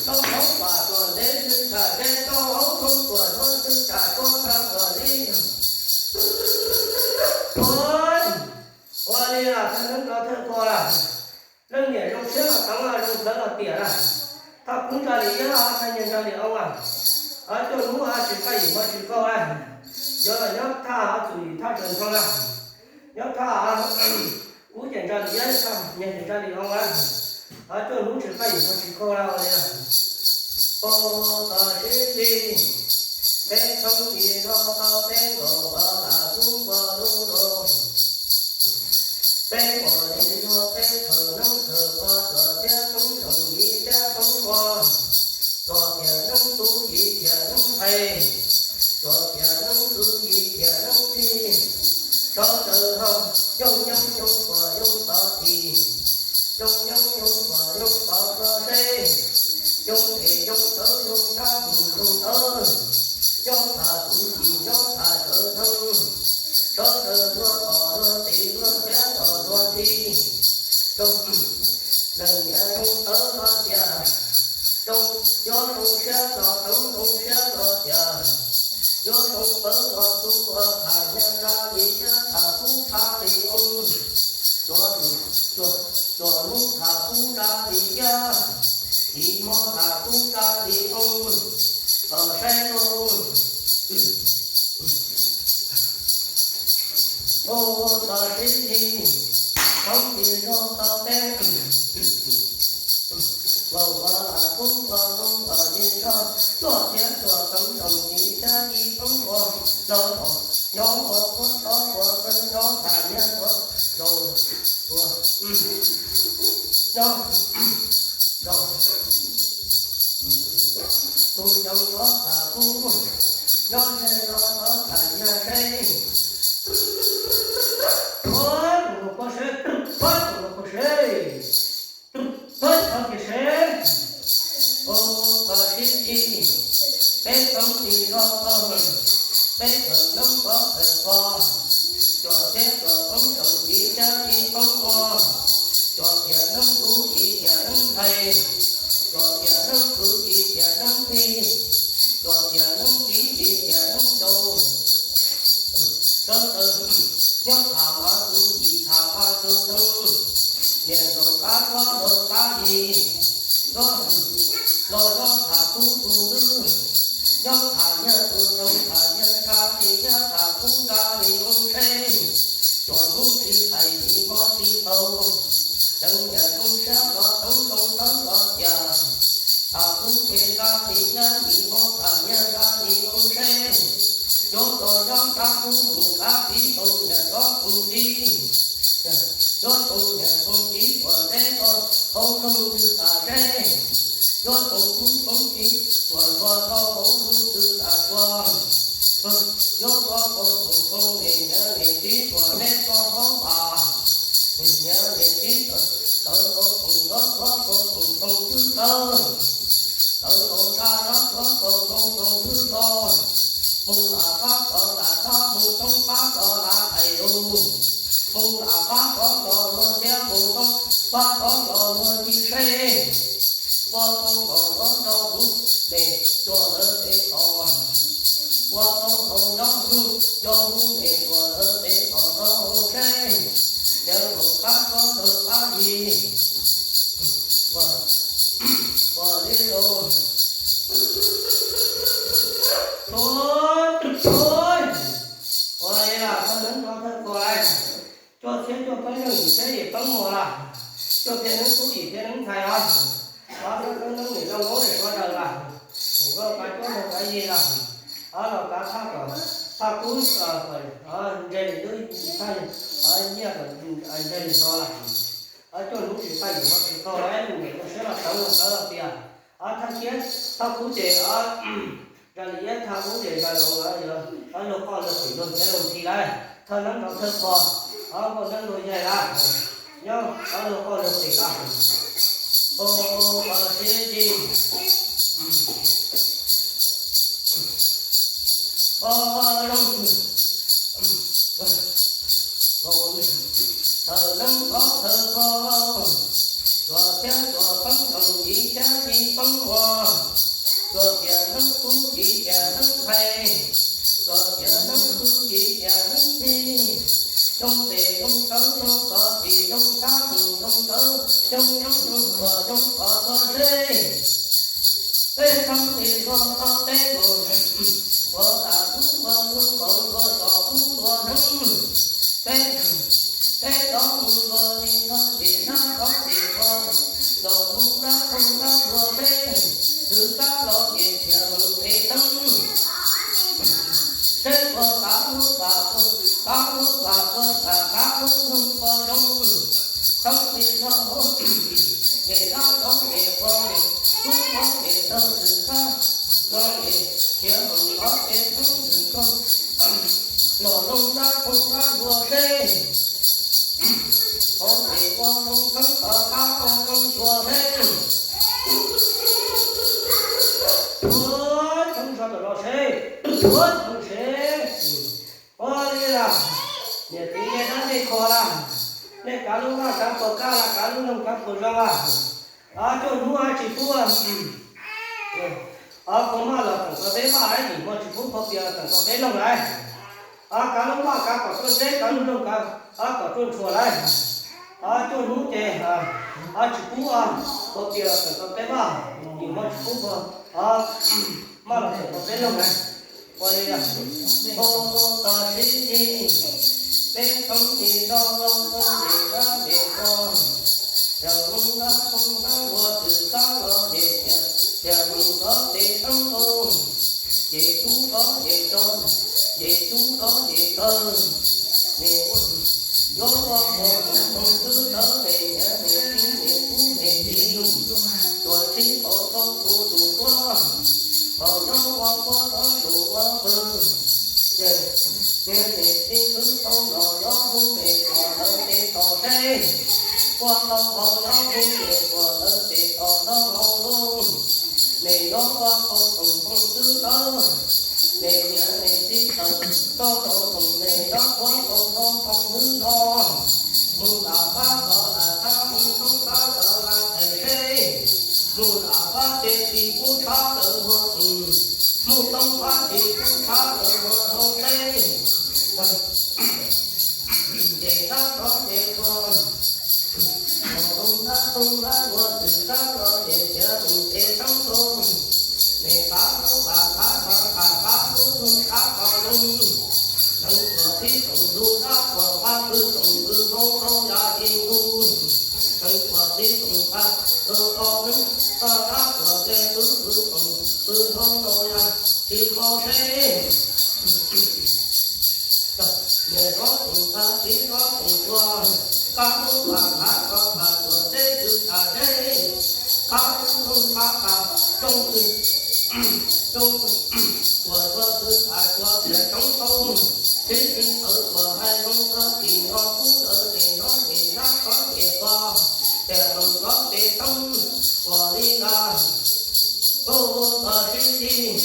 Rau hauv pas tuam ntev xwb tham zeb, rau hauv roob tuam ntsuab xwb tham suab nrab tuam zib. Ua, ua li los thawj neeb rov thawj qhua lawm. Leej niam zoo siab los teev los zoo plawv los tiam lawm. Thaj kub ntsa li iab, thaj nyiaj ntsa li oo lawm. Coj hnub tsis qaj yim hmo tsis kaug lawm. Yuav los nyob thaj txum yim thaj tsaws ntho lawm. Nyob thaj kub ces ntsa li iab, thaj nyiaj ces ntsa li oo lawm. Coj hnub tsis qaj yim hmo tsis kaug lawm li. Pab tau sib txig, peb txhob tis zog tau peb nkaus ua lam kub ua lub lug. Peb ua li zog peb thawm neeb thawm qhua, tuam thiab toob zoov yim thiab toob ua, tuam thiaj neeb tub yim thiaj neeb ntxhais, tuam thiaj neeb kwv yim thiaj neeb tij. Sawv daws ho yooj yooj yooj puas yooj tov tis, yooj yooj yooj puas yooj tov txog seb, yooj tes yooj tawv yooj tshab mus yooj tawv, nyob tham txuv yim nyob tham sawv neeg, sawv daws luag tom luag tes luag thiab tom luag tij. Zoo, leej niam zoo tawv los tias, zoo, yuav zoo siab los teev zoo siab los tias, yuav zoo tawv los tu ua tham nyiaj ntsa li iab tham kub ntsa li oo. Tuam, tuam, tuam hnub tham kub ntsa li iab, tis hmo tham kub ntsa li oo. Kom saib zoo. Ua, ua tau sib txig, txhob tis zog tau peb nkaus ua lam kub ua lub ua li zog, tuam thiab tuam toob zoov yim thiab yim toob ua, los nyob ua kub tod ua kub nyob tham nyiaj ua zoo ua, nyob zoo. Tus yau nyob tham kub, nyob ze los nyob tham nyiaj seb. Ua, tus nkaus poj seb, ua, tus nkaus poj seb, ua, txhob cia seb. Ua, txhob sib txig, peb txhob tis zog tau, peb thawm neeb thawm qhua, tuam thiab tuam toob zoov yim thiab yim toob ua, tuam thiaj neeb tub yim thiaj neeb ntxhais, tuam thiaj neeb kwv yim thiaj neeb tij, tuam thiaj neeb tib yim thiaj neeb ncaus. Sawv daws nyob tham mas txuv yim tham mas txuv neeg, niam nkaus qab suab nkaus qab yim, los nyob tham kub tus ntwb, nyob tham nyiaj tus nyoog tham nyiaj ntsa li iab tham kub ntsa li oo seb, tuam hnub tsis qaj yim hmo tsis kaug, leej niam zoo siab los teev zoo tawv los tias, tham kub ces ntsa li iab yim hmo tham nyiaj ntsa li oo seb, yuav tau nyob qab kub mus qab tib zoo niam tsob koog tib, yuav tau niam koog tib tuam zeb tau hauv loog twg tas zeb, yuav tau kub koog tib tuam ntxhua tau hauv loog twg tas ntxhua, yuav tau tau koog koog niam niam tib tuam zeb tau hauv pas, niam niam tib tawv tau koog nrov txhuab tau koog koog twb tawv, tawv tau nrab nrov txhuab tau koog koog twb los, mus lam pab tau lam nrab mus toob pab tau lam qais lug, mus lam pab tau los luag thiab mus toob pab tau los luag ncig seb, ua tau los nrov rau mus mem tuam lawv pem tos, ua tau los nrov mus yog mus mem tuam lawv pem tos nrov mus seb, yawg laus qab tsob ntawd qab yig, ua, ua li los, ua, ua li los thawj neeb rov thawj qhua lawm. Cuaj txhiab cuaj peb leej yim txhiab yim peb muag lawm. Cuaj peb neeb tub yim peb neeb ntxhais lawm. Ob peb neeb neeb nim no muab suav daws lawm. Nim no kav cuab nrog kav yig lawm. Ob los kav thaj kom thaj kub ntse li tub, thaj nyiaj kom ntse li zog lawm. Ob cuaj hnub tsis qaj yim hmo tsis kaug lawm, leej niam zoo siab los teev zoo tawv los tias, ob thaj kiab thaj kub ces ob, zaj li iab thaj kub ces zaj li oo, ob luag qoj luag qim luag thiab luag ntxhi lawm, thawj neeb rov thawj qhua, ob npauj neeb luag yaig lawm, nyob ob luag qoj luag qim lawm. Ua, ua, ua sib cig, ua, ua, zoo, thawj neeb rov thawj qhua, tuam thiab tuam Poob ntoos yim cab yim poob ua, tsuas tias neeb kub yim tias neeb hais, tsuas tias neeb kub yim tias neeb tij. Yoov tes yoov tawv yoov txov txim yoov tshab mus yoov tawv yoov nyob yoov txuas yoov txov txuas seb. Peb thoob li luag txoj teb mus, ua tas kub ua luag nkaus luag txom kub luag neeb. Peb, peb cov mus luag li no ces nab qhov ces ua, los lub nab thooj nab luag seb, twb kab los ces thiaj mus pem teeb. Seb puas kav lub pas, kav lub pas puas kam kav lub noog puas zoo. Thoob li no, ces nab qhov ces ua, lub nab ces tawg twb kab los ces thiaj mus qhov ces thoob twg koj, los lub nab thooj nab luag seb. Qhov ces ua lub koob qhov kab ua lub suav seb. Ua thoob sab tom no seb, ua thoob seb. Ua li las, niam txiv nej dab nej qhua las, nej kav lub vaj kav puas kaj las, kav lub noog kav puas zoo las. Cuaj hnub tsis pub, puas maj los teem tau peb vaj, yim hmo tsis pub phua pias los teem tau peb noog lauj. Kav lub vaj kav kom ruaj ntxeb, kav lub noog kav kom ruaj ntshua lauj. Cuaj hnub ces tsis pub phua pias los teem tau peb vaj, yim hmo tsis pub phua maj los teem tau peb noog lauj. Ua li, ua tau sib tig, peb thoob li no los tau ces dab ces qhua, yog lub nab thooj nab luag twb kab los ces thiaj, thiaj mus txog pem teeb tus, ces tub tod ces tso, ces tub tod ces tawg, nws yuav ua qhov tus thooj twb tawv, nws nyiam nws txiv nws kub nws txiv, tuam txib qhov txob tus tus tuab, qhov nyob ua puab tod tus ua pw. Ces nws txiv khwv tau los nyob hauv nws tuam lawv ces tom seb, ua tau hauv nyob hauv nws tuam lawv ces tom nyob hauv lub. Nws yuav ua qhov tus thooj twb tawv, nws nyiam nws txiv tawg, txob tau tus nws nyob puab tau txob thooj hwv no. Mus lam pab tod lam thab mus toob pab tod lam thaiv seb, mus lam pab ces tsis pub tshab lawv ua, mus toob pab tsis pub tshab lawv ua hauv seb. Ces nab tod ces ua, los lub nab thooj nab luag twb kab los ces thiaj mus pem teeb tus, nws kav lub pas kav tod kav kav lub noog kav tod noog. Neeg puas txib tsoom ntug dab puas npaj, pw tsoom pw hmoob rau yam tsis ntug. Neeg puas txib tsoom npaj, pw toj neeb toj dab puas ces pw pw tsoom pw hmoob rau yam tsis kho seb. Nws txhob tsoom tag txiv txhob tsoom tuag, kab lub pas kav tod kav puas teb twg tas seb. Kab lub noog kab tas rooj twg, rooj puas tuag twg tas tsuas tias tsoov tau. Tib tib tawv puas hais zoo txog tim no kub lawv ces nyob ces nab tod ces ua, tias mus txog pem teeb ua li lawm. Kuv txog sib tig,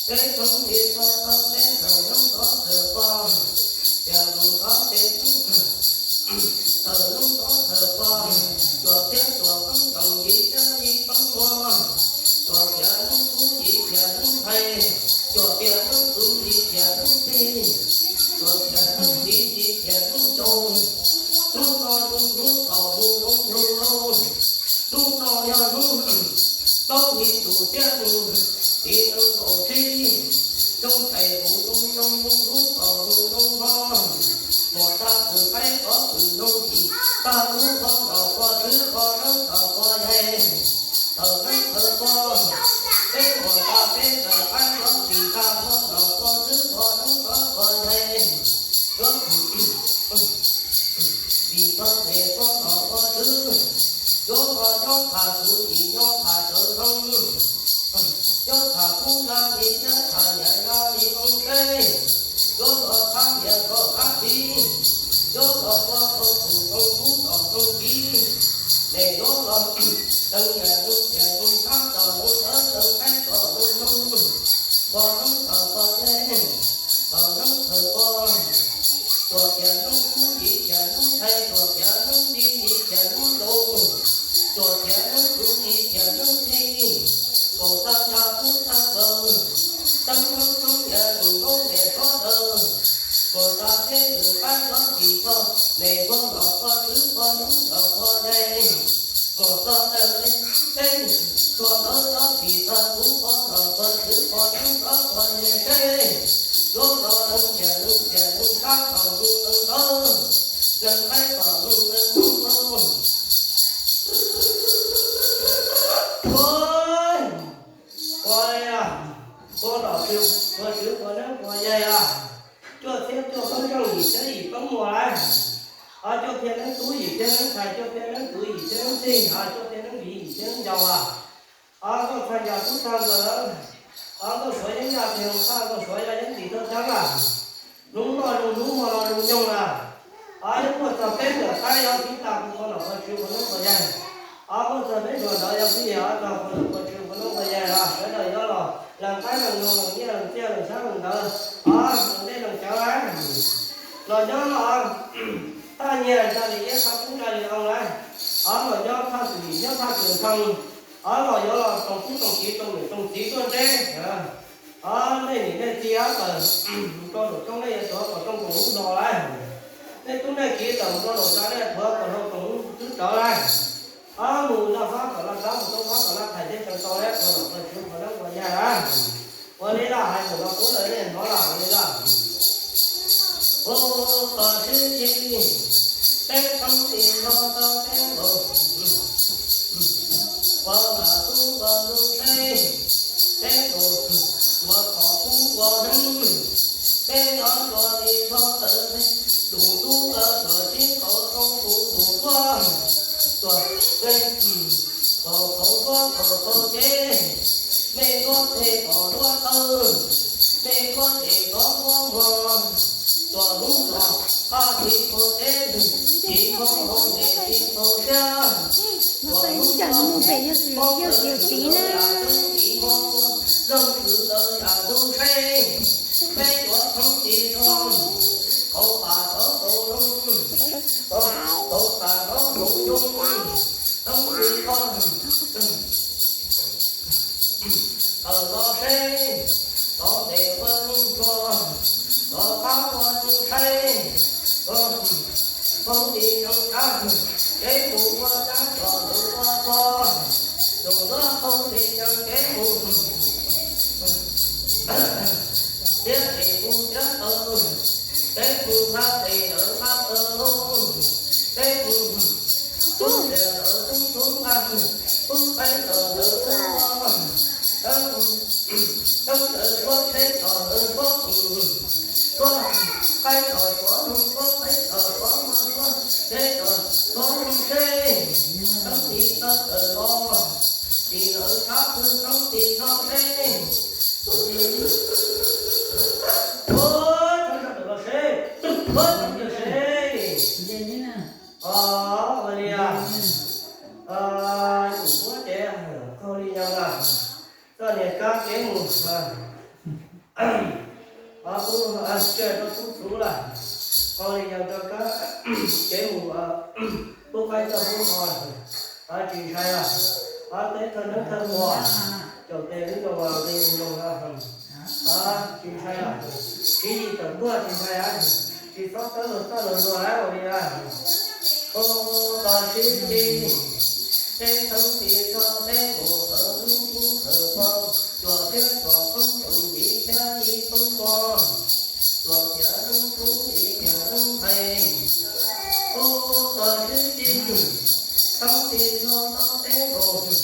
peb thoob li no txog peb thaum neeb tod thaum ua, tias mus txog pem teeb thaum neeb tod thaum ua, tsuas thiab tsuas poob ntoos yim cab yim poob ua, tsuas tias neeb kub yim tias neeb hais, tsuas tias neeb kub yim tias neeb tij, tsuas tias neeb tij yim tias neeb ncaus. Hnub no zoo hnub thaum hu zoo hu zoo, hnub no yog hnub plaub hli tus tiab mus, tiv nees nkaum tsib, zoo cais hu zoo zoo hnub thaum hu zoo hmo. Muam tsa kws qaib qhov kws noog yim, tag kub qhov no qhov tswb qhov neeb thaum qhov yaig, thaum neeb thaum qhov, peb muam tsa peb tsa qaib qhov yim, tag qhov no qhov tswb qhov neeb thaum qhov yaig. Vim txog tes qhov no qhov tswb, yuav qhov nyob qhas txuv yim nyob qhas tsawv thoob, nyob qhas kub nab li nab qhas nyiam nab li oo teb, yuav qhov qab nyiam qhov qab txiv, yuav qhov qhov qhov tus too kub tom too kiv, nws yuav qhov leej nyiam leej tias leej thab tom leej thawv leej qaib tom leej noog, qhov neeb thaum qhov yaig, thaum neeb thaum qhov, tsuas tias neeb kub yim tias neeb hais, tsuas tias neeb tij yim tias neeb ncaus, tsuas tias neeb Tus tsis tias hnub thib, kaum txog nco kub txog kaw, teeb hnub hnub yog nws nkoos niam suav dawb, kaum txog teb nws pab cov tsis txog, me vuag los qhua tswv qhua hnub los qhua dej, kaum txog taw teb, teb, txhua ntawd cov tsis txog kuv qhua los qhua tswv qhua hnub los qhua dej seb, yuav los leej tias leej tias leej sab thaum mus leej ntawd, leej qaib thaum mus leej hnub. Ua li, ua nom tswv, ua tswv ua neeb ua yaig a, cuaj txhiab cuaj poob zeej yim txhiab yim poob muaj lawm, o cuaj txhiab neeb tub yim txhiab neeb ntxhais, cuaj txhiab neeb tub yim txhiab neeb txij, o cuaj txhiab neeb viv yim txhiab neeb ncaus a, o nkauj txhais ncaws tub txhais nkaws, o nkauj suav yeeb yaj txhais hoo txhaj, nkauj suav yaj yeeb txhais tub txhaj a. Hnub noj zoo hnub hmo no zoo nyoog a. O yog muaj txog peb ntawm qaib yog tib tas kuv qhua nom qhua tswv qhua neeb qhua yaig, o muaj txog peb ntawm ntawd yog tib yam, o txog qhua nom qhua tswv qhua neeb qhua yaig los sawv daws yuav los leej qaib leej nyoog leej nyiaj leej txiaj leej sab leej ntawd, o leej dej leej cawv a, los nyob thaj nyiaj nrog li iab thaj kub nrog li oo lawm, o los nyob thaj twm nyob thaj twm ntxhoo, o los yuav los roos tub roos kiv roos niam roos txiv tuaj ntseb, o nej niam nej txiv tawm mus rau nraum roob nej yuav tuav kom rooj roos ub hlo lawm, nej tub nej kiv tawm mus rau nraum zos nej tuav kom rooj roos ub twb rawv lawm, o mus laj fab kom laj fab mus roob fab kom laj thais thiab tseem tau lawm qhua nom qhua tswv qhua neeb qhua yaig a. Ua li laj hais kom los qub lawm nej hnov laj ua li laj. Ua kom sib hlub, peb thoob ti nrog tau peb nkaus, ua lam tub ua lub tsheb, peb nkaus ua qhov kub ua neeb, peb nyob dua li tshoj tawv, tus tub tawv tsuas sib qhauv rau tus tub tuag, tuag peb kaum qhauv duab kaum qhauv cev, mej duab phem kaum duab tawg, mej duab tes kaum duab muag, tuag hnub los qab tsis qhauv teb, tsis qhauv hauv tes tsis qhauv siab, tuag hnub los poob tawv tsis qhauv yam tub tsis qhauv, zoo tshwm tawv yam tub tsheb, peb yuav thoob ti rog, qhauv pas tov qhauv loo, qhauv pas tov qhauv loo, thoob ti rog. Tawm los seb, tov tes ua zoo tsuag, tov qab ua zoo saib, poob li zoo kab, kev mus ua dab tso lwm ua txog, tus duab poob li zoo kev mus, thiab tes mus thiab taw, kev mus nqa tes lawv nqa taw loo, kev mus tub tes lawv tub tub nqa, tub qaib los lawv tub nqa, tub lawv suab tsheb los lawv suab, suab qaib los suav noog, suab qaib los suav mog, suab tsheb los suav noog seb, toob ti tawg tawm los, tsis lawv sab pw toob ti tso seb. Ua, tshoob sab tawm los seb, ua, tshoob sab seb. Ua li, tus huab ces qaug li yog lawm, txoj niag kab kev mus, o, kuv tseg rau tub txhuv lawm, qaug li yog rau kab kev mus, pub qaib coj pub ho, tsis ntshai lawm, o, teb thawj neeb thawj muag, caum tes wb zoo los nqi zoo lawm, o, tsis ntshai lawm, siv yim tawm npuaj tsis ntshai lawm, tsis txhob tawb luag txoj luag luag lawm ua li lawm. Ua kom sib hlub, peb thoob ti rog peb mus kawm hnub kub kawm hmo, cuag thiab cuag poob tsoom yim thiab yim poob npua, cuag tiav hnub tub yim tiav hnub nqeeg. Ua kom sib hlub, thoob ti rog tau peb nkaus,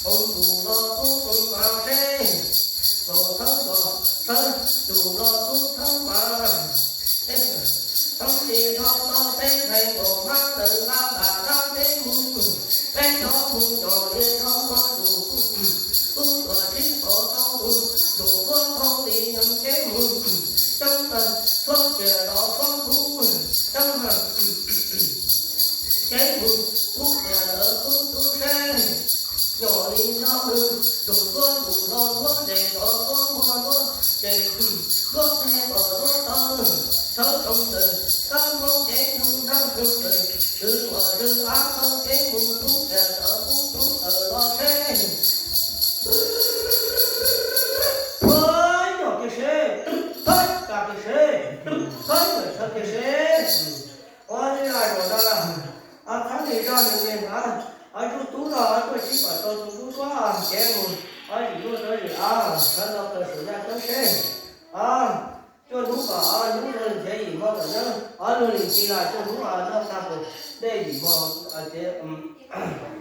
hoo tus los tub hoo mas seb, nkaus thawb los thawb, tus los tub thawb mas. Thoob ti rog tau peb nqe nkaus, hmab tawm nqa npam dab peb mus, peb rov mus nyob li rog mog tus, tub tuam tsis pom tau tus, tus huab thoob ti neeg kev mus, coob tawg suab tsiaj los suab tub, coob kev mus, tub tias lawv tub tub seb, nyob li no, tus huab tus los huab tes los huab muag huab tes, huab tes los huab taw. Thawb rau ntawm kab mob cev nug nab nug ntawm, swv uas zwm av txog cev mus tub qias tawm kub tub tawm los seb. Thawb nyom kiag seb, thawb tas kiag seb, thawb nyom thawb kiag seb. Ua li lais zaum no, txhab li zaj nws li ntawd, ob tug tub no tuaj sib kom rau tus tub duab cev mus, ob zim luaj rau zim av, sawv los kawm xyuas yaj koob seb. Cuaj hnub kom ob hnub luag nrhiav yim hmo tom nyob, ob luag li ci las cuaj hnub noj tag pus dej yim hmo, ces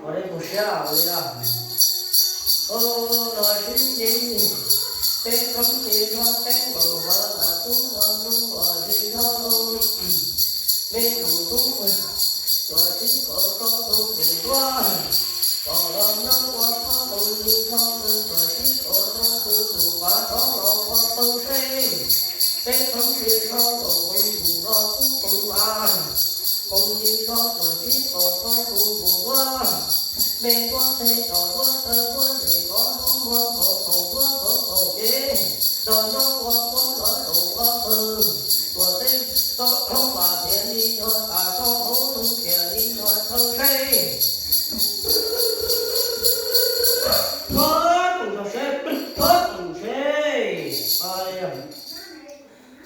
ua li puas siab ua li lawm. Ua los sib nti, peb thoob li zog peb nkaus hov tas tub ua hnub uas li zog lug. Me tub tub, tuam txib kom rau tus tus duab, kom los nyob ua pog tus li zog, tuam txib kom rau tus tus vav rov los ua pog seb. Peb thoob li zog los mus tus los tub tus vav, mus li zog tuam txib kom rau tus tus duab. Me duab teg tom duab tawg duab zes kov duab muag kov kaum duab kov kaum kev, los nyob ua pog los zaum ua pawg, tuam teb toj roob vam tias li no tas toj hauv nug tias li no thawj seb. Thawb tus nrog seb, thawb tus seb.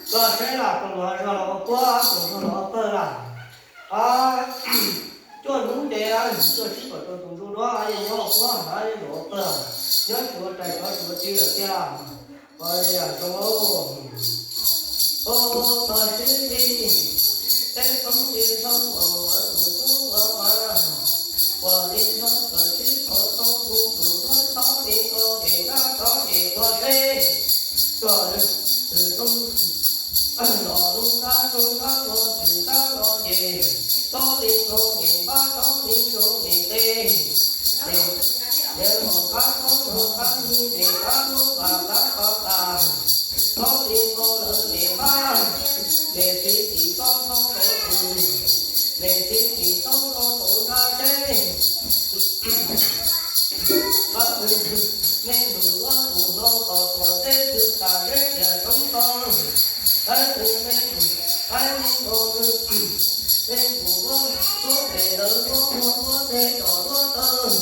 Koj seb los koom los zog los ua puab, koom zog los ua pawg lawm. Cuaj hnub ces tuaj sib kom rau tus ntsuj duab yeej nyob ua puab, yeej zaum ua pawg, nyob tsis ua rais tsov tsis ua tsi lawm tiag. Ua li zoo, ua pawg sib nti, peb thoob li zog los ua tus tub ua vav, ua li zog tuam txib kom rau tus tus duab txhob li ko ces dab txhob ces puag seb. Txog lwm tus los lub ntab rau ntab los txwm ntab los ces, txhob li nroo nim npab txhob li nroo nim qe, nim nim los qab txhob los qab nim nim qab lub vas qab qab tas, txhob li nroo lawm nim npab, nim txiv txim txhob txhob tau tus, nim txiv txim txhob txhob tau nrab seb. Qab twg me nus duab tus hlau kom tuam teb twg tas zeb tias roob tau. Qab twg me nus qaib me nkaus nws, me nus duab tuab pem lawv duab muag duab teg tom duab tawg.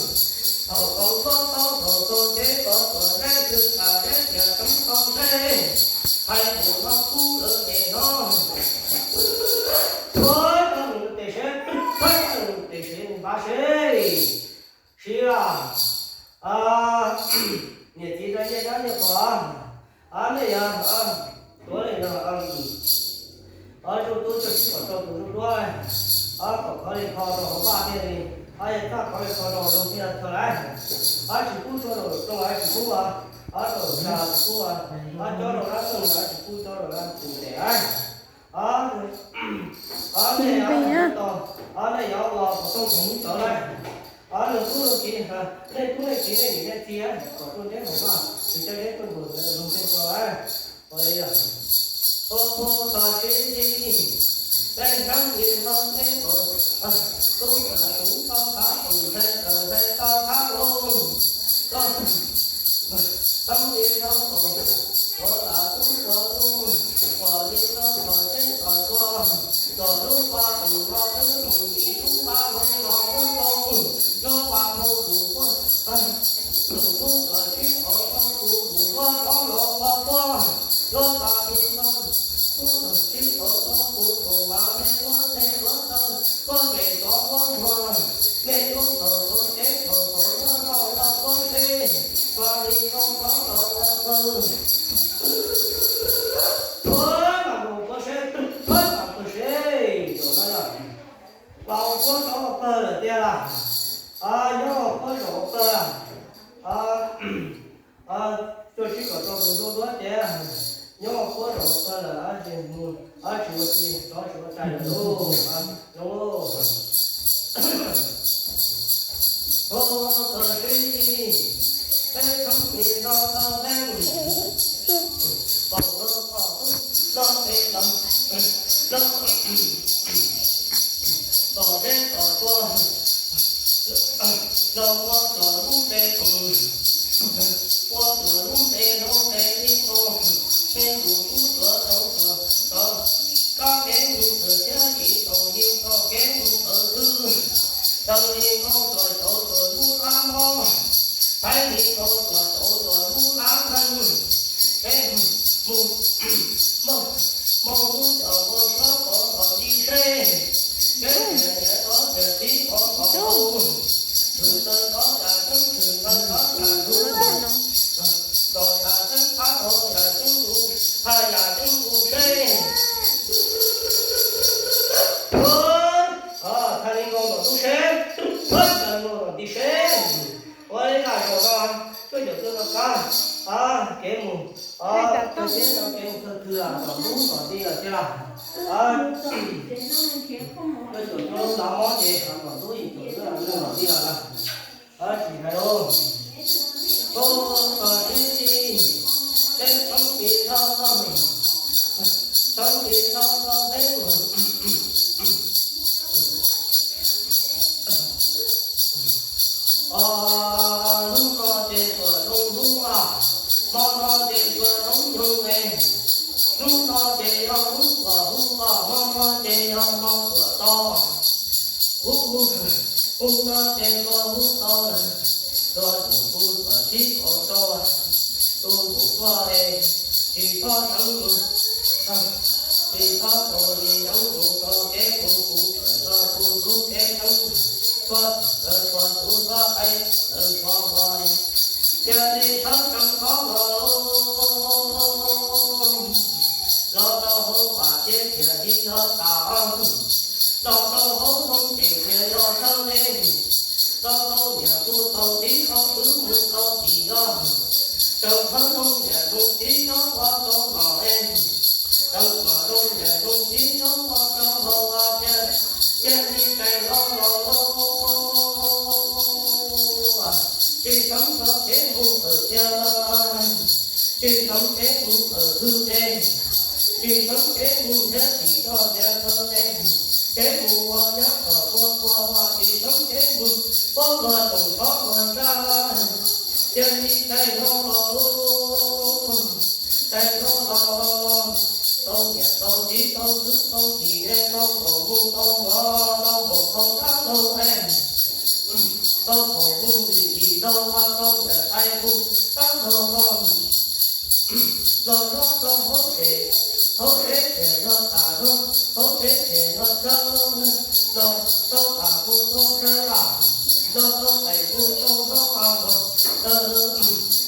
Thaum kaus duab taub thaum kaus cev kom tuam teb twg tas zeb tias roob tau seb. Hais tus no kub lawv tes no. Thawb tus tes seb, thawb tus tes seb npab seb. Siv los, niam txiv rau nyiaj dab nyiaj qhuav, nej yog tuav li no, ob tug tub tuaj sib kom rau tus ntsuj duab, ob kom khov li kho rau hauv vaj thiaj li, ob yog txaj khov li kho rau hauv loog thiaj li txhua lawm. Ob tsis pub tshuaj rau rooj, ob tsis pub, ob rau sa tsis pub, ob cob rau dab xeeg, ob tsis pub cob rau dab tus tes lawm. Ob, ob nej, ob nej yog ua qhov rooj qhov hub tawv lawm. Ob leeg tub leeg kiv, nej tub nej kiv nej niam nej txiv kom tuaj nreb hauv vaj, tsis coj nreb tuaj ntuas loog tej txhua lawm. Ua li, ua ua txog sib nti, peb hnub li no peb nkaus, tub tawm tub tau qab tus, ntxhais tawm ntxhais tau qab loog. Tau li no, ua tas tub ua loog, ua li no txog teb txog tsua, txog lub pa tus no twb mus ib lub pa loog no twb loog, lub pa mus tus tuaj, tus tub txog sib qhov rau tus mus tuaj rov los ua tuaj, lub pa li no, tub txog sib qhov rau tus tus mas me tuaj teg tuaj taw, tuaj nqes rov tuaj muag, me tuaj txog txog teb txog txog tuaj rau los tuaj seb, pa li no rov los ua pawg. Thawb mas mus tuaj seb, thawb mas tuaj seb, zaum no yog los ua puab rov ua pawg lawm tiag lawm. Nyob ua puab zaum ua pawg lawm. Tuaj sib kom rau tus ntsuj duab ces nyob ua puab zaum ua pawg lawm, tsis mus, tsis ua tsis, rov tsis ua tais lawm lauj. Zoo lauj. Ua txog sib nti, peb thoob li no tau leej, pom lub pom tub loj pem los, loj, tom zeb tom tsua, los ua tom lub npe tus, ua tom lub npe lub npe li no, me tus tub tuav rau tom, tom Koj kev mus twg thiab tsis tau yus koj kev mus qhov twg. Tau li koj tuaj tau tuaj lub lab mob, thaib li koj tuaj tau tuaj lub lab nqeeg. Kev mus mus mus lub cov ua sab pov tom tib seb, kev nyiam nyiam tov tias tib pov tom ub, tshwm tawm tov yam tseeb tshwm tawm tov yam lub, tov yam tseeb qab tov yam tseeb lub, hais yam tseeb lub seb. Thaj li nkaus tom tub seb, thaj li nkaus tom tib seb. Ua li laj zaum no, cuaj caum cuaj no kab, kev mus, kev mus thawj twg tom lub tom tib tiag. Cuaj caum cuaj lub lab mob ces tom lub yim caum lub tom tib lawm. Tsis hais lauj. Koj sib li, peb txhob tis no txog, txhob tis no txog peb. Hnub no ces tuaj zoo hnub as, hmo no ces tuaj zoo hnub es, hnub no ces yog hnub tuaj hu as, hmo no ces yog hmo tuaj to. Hu, hu no ces tuaj hu tau lawm, tuaj tus kuv tuaj sib tau rau, tus kuv tuaj es tsis txhob seev, tsis txhob tau li seev mus rau kev kuv kuv txawm rau kuv tus kev seev, txhua txhua tus txhob qe lawv txhob npua, cia li sawv tsees qhov los los rau hauv vaj thiab thiaj li yog tas, los rau hauv nroog ces thiaj yog sawv li, los rau niam kuv tau tib tau kwv mus tau tsis yog, sawv thawj nroog niam nroog txiv nyob ua rau los es, sawv thawj nroog niam nroog txiv nyob ua rau hauv vaj thiab, cia li tais los los tsis seev txog kev mus qhov twg, tsis seev kev mus qhov twg, tsis seev kev mus thiab tsis txog tias qhov twg, kev mus ua nyab kom ua ua ua tsis seev kev mus, pob luag toom tov luag ntsaj, cia li tais los los, tais los los, tau niam tau txiv tau kwv tau tij es tau nkaus mus tau mov tau nkaus tau dab laug es, tau nkaus mus lim lim laug tau niam tais mus dab laug los, los nyob rau hauv pes, hauv pes ces yog tas lawm, hauv pes ces yog tsawg lawm, los tau tas mus tau tsawg lawm, los tau tais mus tau nyob ua mus,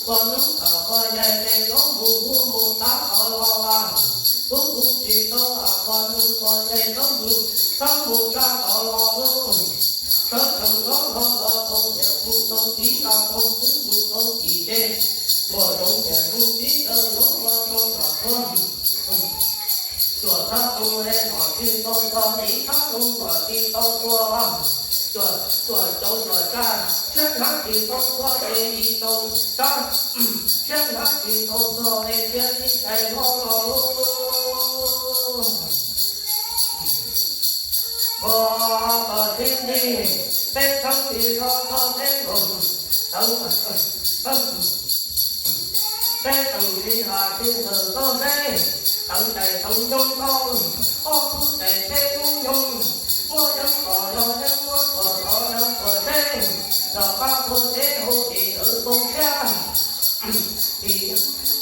ua nub tas ua yaig ces nyob mus hu mus tab tom los as, hu hu tsis tau as ua nub ua yaig nyob mus, txhob mus tsa tom los, sawv tsees nyob los los tau niam mus tau txiv los tau kwv mus tau tij ces, muaj zoo niam zoo txiv tawm nyob ua rau los tuag. Tuaj thab zoo es nom tsis tau tuag, txiv thab zoo nom tsis tau tuag, tuaj, tuaj cauv tuaj tsaj, siab hnab tsis tau tuag es tsis tau tsaj, siab hnab tsis tau tuag es cia li tais los los. Koj sib li, peb txhob tis no txog peb los, peb txhob tis has tis hawm txog peb, teev tais teev nyoog tau, ob tug tais peb lub nyoog, muaj yeeb los yog yeeb, muaj tuam los yog tuam seb, los pab puag teb hauv tim lawv poob siab. Tim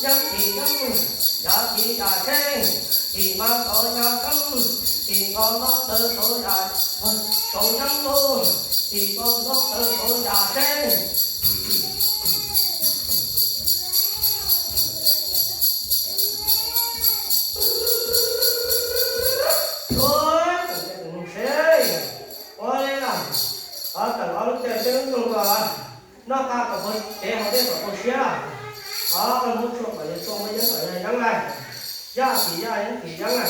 yeeb tim yeeb, yav tim yam seb, tim mas tod yam seeb, tim tod no tawm saum yam, saum yeeb lug, tim tod no tawm saum yam seb. Ua li na, tawm ob lub caij peb lub nroog ko, noj qab kom pab kev hauv tej kom tau siab, muab tshuaj kom yog tshuaj, muab yeeb kom yog yeeb na, yaj tim yaj yeeb tim yeeb na,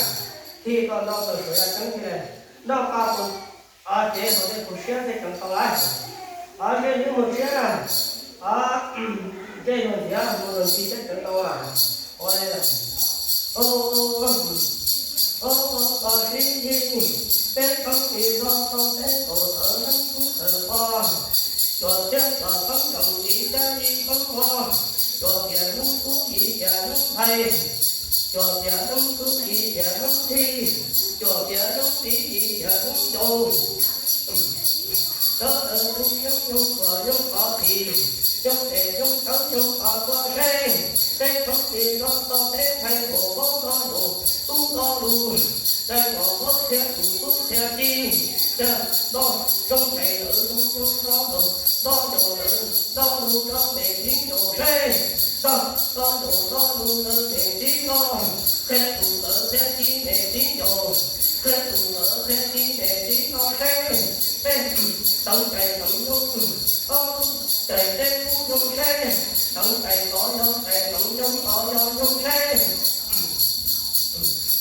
thim kom ntau tawm saum yam seeb thiaj li noj qab tau kev hauv tej tau siab tej tseem tau lawm. Ntsej yog mus siab na, ntsej yog ntiav mus los ntsis tej tseem tau lawm. Ua li, ua sib yig, peb txhob tis no txog peb, tau tawv neeb tub tawv pog, cuag thiab cuag poob zoo li thiab li poob mog, cuag tias neeb kub li tias neeb nthais. Cuag tias neeb kwv yim tias neeb tij, cuag tias neeb txiv yim tias neeb ncaus. Sawv daws zoo yeeb zoo tuam zoo qhov txhim, zoo tes zoo tsawv zoo qhov txhua seb, peb tshoob li rov tau peb ntxhais nkaus vauv nto nus tub nto lus, ntxhais nkaus vauv txhia tus tub txhia ci, nto zoo tes lawv zoo zoo nto nkaus nto ncaus lawv nto lus rau mej txiv ncaus seb, nto nto ncaus nto lus rau mej txiv nto, qhia tus lawv qhia ci mej txiv ncaus, qhia tus lawv qhia ci mej txiv nto seb, peb teev tes teev nyoog, ob tes peb pub nyoog seb, teev tes tod yog tes teev nyoog tod yog nyoog seb.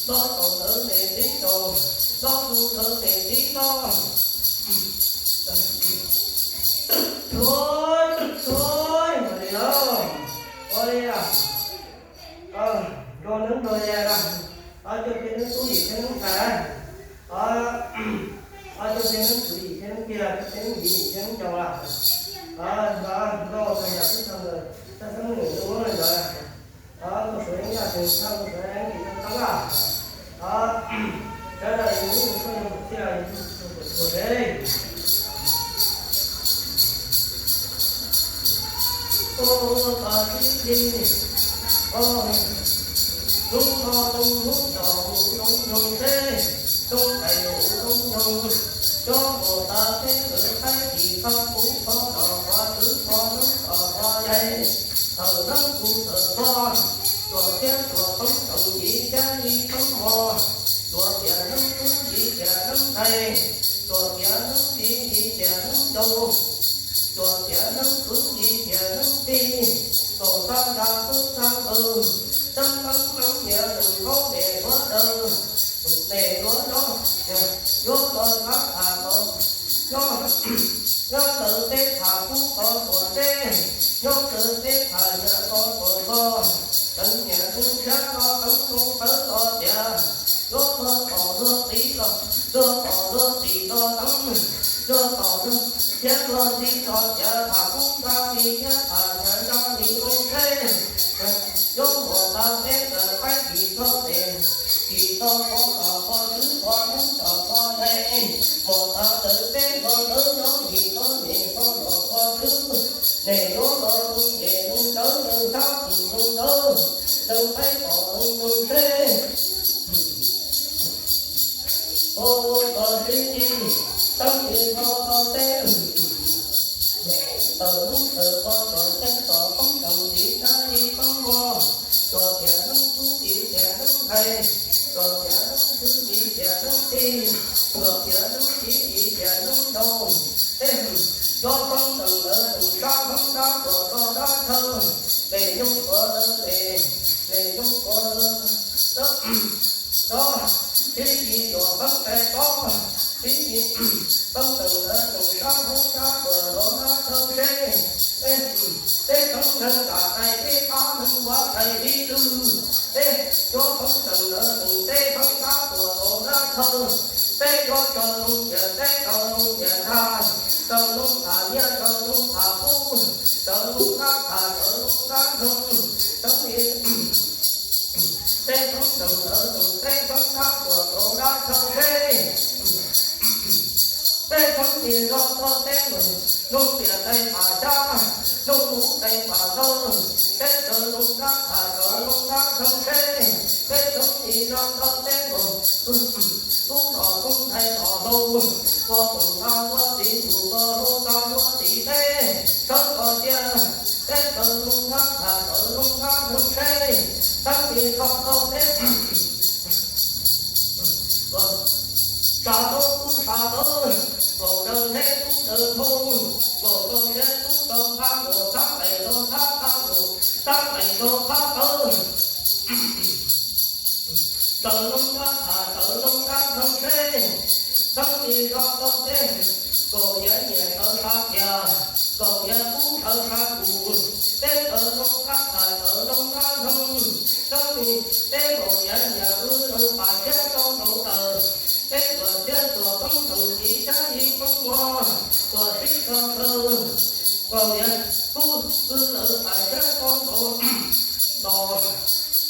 Nto ncaus lawv mej txiv ncaus, nto lus lawv mej txiv nto. Txhua, txhua, ua li, ua li, nrog neeb nrog yaig lawm, coj peb neeb tub yim peb neeb ntxhais, coj peb neeb kwv yim peb neeb tij, coj peb neeb txiv yim peb neeb ncaus lawm, nrog txog yam tib tag ntawd, txhaj xeeb nws lub muab li ntawd, ntuj suav yeeb yaj tseem txhaj ntuj suav yeeb tsis tau tab laj, sawv daws yus lub ntuj suav yeeb txhaj yus txhua txhua seb. Ua tag sib ci, hnub no zoo hnub tsaus mus zoo nyoog seb, zoo tais mus zoo nyoog, cov mus tas peb lawv qaib kis txhob pub txhob los qhov twg txhob neeb txhob qhov yaig, thaum neeb kuv thaum txog, tsuas thiab tsuas poob tsoom yim thiab yim poob mos, tsuas tias neeb tub yim tias neeb ntxhais, tsuas tias neeb txiv yim tias neeb ncaus, tsuas tias neeb kwv yim tias neeb tij, txaus tag nrho tub tag nqus, neeb neeb neeb niam neeg nkaub mej suav dawg, mej suav nraug, yuav los txhab tham los, nyob, nyob ntawm peb tham kub qhov tuam ntej, nyob ntawm peb tham nyiam qhov tuam nto, teev nyiam ntoo tshiab los teev ntoo tawv los tias, luag pog pom luag txiv los, luag pom luag txiv los teev, luag pom luag thiab luag txiv los tias tham kub nrag li thiab tham nyiam nrag li ntoo seb, yuav mus tas peb lawv qaib kis txhob tes, kis tau qhov los qhov twg qhov neeb tau qhov yaig, mus tas lawv peb qhov lawv nyob kis txhob tes txhob los qhov twg, nej yuav los zoo ces zoo ntawd, zoo sab tus zoo ntawd, zoo qaib pom zoo zoo seb. Ua tag sib ci, teeb li txhob txhob teb, tawm lub tawm qhov txog teeb txog poob tsoom yim thiab yim poob mos, tsuas tias neeb tub yim tias neeb ntxhais, tsuas tias neeb kwv yim tias neeb tij, tsuas tias neeb txiv yim tias neeb ncaus, tej hwm, cov poob tsoom lawv tsoom sab poob dab tuam rog dab chaw, mej nyoog tuam lawv mej, mej nyoog tuam lawv, sib ci yuav poob tes tod, sib ci poob tsoom lawv tsoom sab poob dab tuam rog dab chaw seb, peb tsoom neeg kam tais peb qab neeg ua tais pib lwg, peb yuav poob tsoom lawv tsoom teb poob dab tuam rog dab chaw, peb yuav tsaws loo tias teb tsaws loo tias ntag, tsaws loo tham nyiaj tsaws loo tham kub, tsaws loo dab tham tsaws loo dab nrog, tsoom li peb tsoom neeg lawv tsoom teb poob dab tuam rog dab chaw seb. Peb tsoom li rog txog peb lawm, nug tias tais pam xyab, nug mus tais pam ntxawg, peb tsaws loo dab tham tsaws loo dab nrog seb, peb tsoom li rog txog peb lawm, tub los tub ntxhais los hlau, ua tus nqa ua txiv tus los hlau nqa ua txiv teb, sawv los cia, peb tsaws loo dab tham tsaws loo dab nrog seb, tsoom li rog txog peb Sab tod tub sab tawv, nkaus daws ntheb tub daws nthoo, nkaus nkaus ntheb tub rau qab nkaus, thab qais rau thab qab nkaus, thab qais rau thab tawv. Sawv loo dab tham sawv loo dab nrog seb, txheeb li zog tau teb, nkaus yav nyiam sawv sab tias, nkaus yav kub sawv sab tus, peb sawv loo dab tham sawv loo dab nrog, txheeb li peb nkaus yav nyiam wb loo pam siab rau nraud lawm, peb tuam siab tuam poob nroog txiv xyab yim poob mos, tuam sib tso tsawg, nkaus yav kub wb lawv pam siab rau nraud los.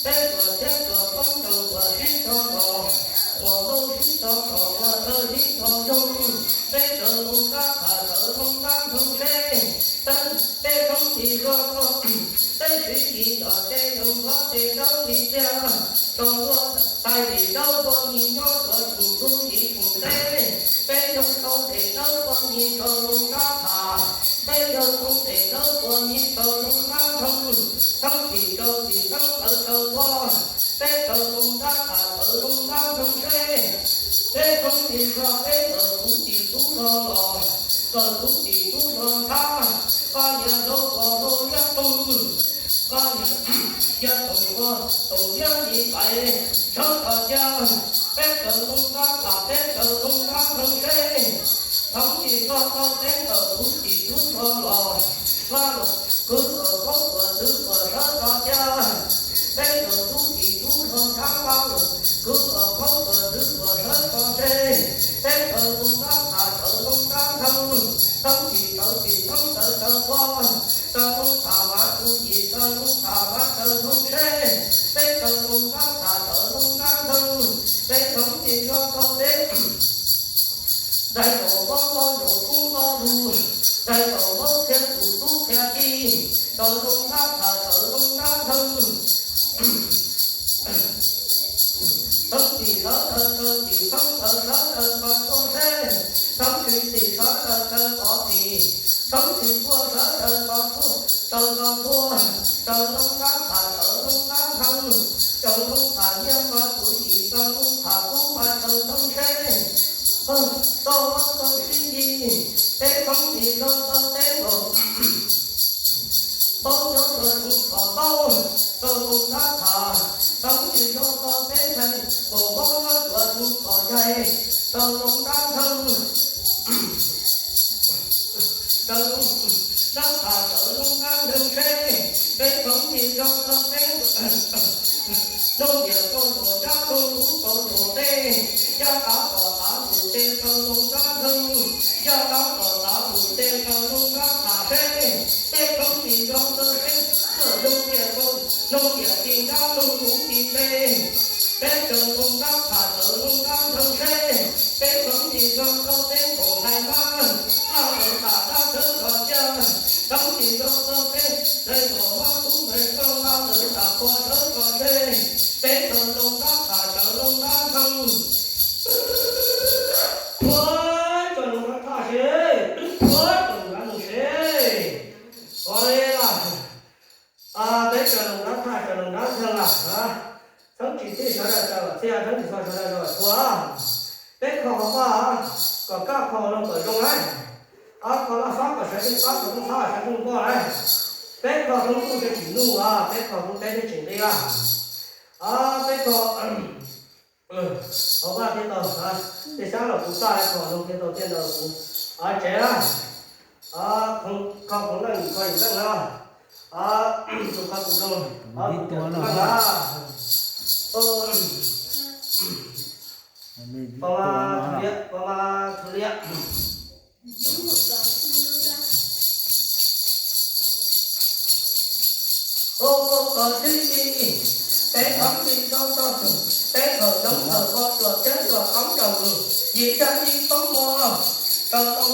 Peb tuam txhiab tuam qoob nroos tuam sib tog los, tuam npauj sib tog kom ua thawj sib tog yoog. Peb raws loo rab pham raws loo rab nthoo seb, peb thoob tis zog tog, peb siv yim tom tes yoog nphuab tes dawb li tiag. Tog luaj tais lim dawb puag nyias nyob tuav tsoom ntsuj yim tsoom teb, peb yoog tau tes dawb puag nyias raws loo rab pham, peb yawg thoob tes dawb puag nyias raws loo rab nthoo, thoob tis raws tis thoob tawv raws tuag, peb raws loo rab pham raws loo rab nthoo seb, peb thoob tis zog peb kawm txuj tim tub zog los, kawm txuj tim tub zog nthab, koj yawg hlau kos hlau liab toog, koj yawg toom kos toom liab li pais, sawv tog cia, peb raws loo rab pham peb raws loo rab nthoo seb, thoob tis zog tog peb kawm txuj tim tub zog los, vaj kwv kawm khaub tuam txwv tuam sawv tog cia, peb kawm txuj tim tub zog nthab, vaj kwv kawm khaub tuam txwv tuam sawv tog seb, peb raws loo rab pham raws loo rab nthoo, thoob tis raws tis thoob tawv raws tuag, raws loo pham mas txuj yim raws loo pham mas raws nthoo seb, peb raws loo rab pham raws loo rab nthoo, peb thoob tis zog tog peb dai kaum mob mob nyoos kub mob lug, dai kaum mob qhia tus tub qhia ki, raws loo rab pham raws loo rab nthoo, thoob tis sawv daws raws tis thoob tawv sawv daws pov tuaj seb, thoob tis sawv daws raws pov tis, thoob tis tuaj sawv daws pov tuaj, raws pov tuaj, raws loo rab pham raws loo rab nthoo, raws loo pham nyiaj mas txuj yim raws loo pham kub mas raws nthoo seb, tau mob tau sib yig, peb thoob tis zog tau peb nkaus, paub nyob tuav tsoom phom ntaub, raws loo rab pham, thoob tis zog tau peb ntxhais nkaus, paub nyob tuav tsoom phom yaig, raws loo rab nthoo, raws loo rab pham raws loo rab nthoo seb, peb thoob tis zog tau peb nkaus, noog diam rau nraum nrab, noog lub rau nraum ntej, yaj dab kom tav mus tes raws loo rab nthoo, yaj dab kom tav mus tes raws loo rab pham seb, peb thoob tis zog tau seb, noog diam rau, noog diam tis nrab, noog lub tis ntej, peb raws loo rab pham raws loo rab nthoo seb, peb thoob tis zog tau peb nkaus ntxhais mab, laj ntawd tam dab thawb tog cia, thoob tis zog tau peb ntxhais nkaus mab kub ntxhais roj, laj ntawd tam pua sawv tog seb, peb raws loo rab pham raws loo rab nthoo. Puag tso loo rab thaj seb, puag tso loo rab nthoo seb. Ua li lawm, peb tso loo rab thaj tso loo rab nthoo lawm. Thoob tis txhij sawv daws tso txhij, thoob tis txhua sawv daws tso txhua. Peb kho hauv vaj, kom kaj kho hauv loog kom zoo na. Ob kho laj fab kom sawv tsees fab, kho toob fab kom sawv tsees npoj na. Peb kho hauv ntuj sawv tsees ntuj, peb kho hauv teb sawv tsees teb. Peb kho hauv vaj thiaj tau, tej sab los kuv txaj kho loog thiaj tau, thiaj ntawd kuv tsev na. Kho khoom leej kho yim leej na. Tus kho tus zoo, tus tus leej na. Pab ma thwv liab, pab ma thwv liab. Ua kom sib yig, peb thoob tis zog tog, peb khaum noob khaum ua tuam txhiab tuam qoob nroos, yim caj ib koob muag, raws loo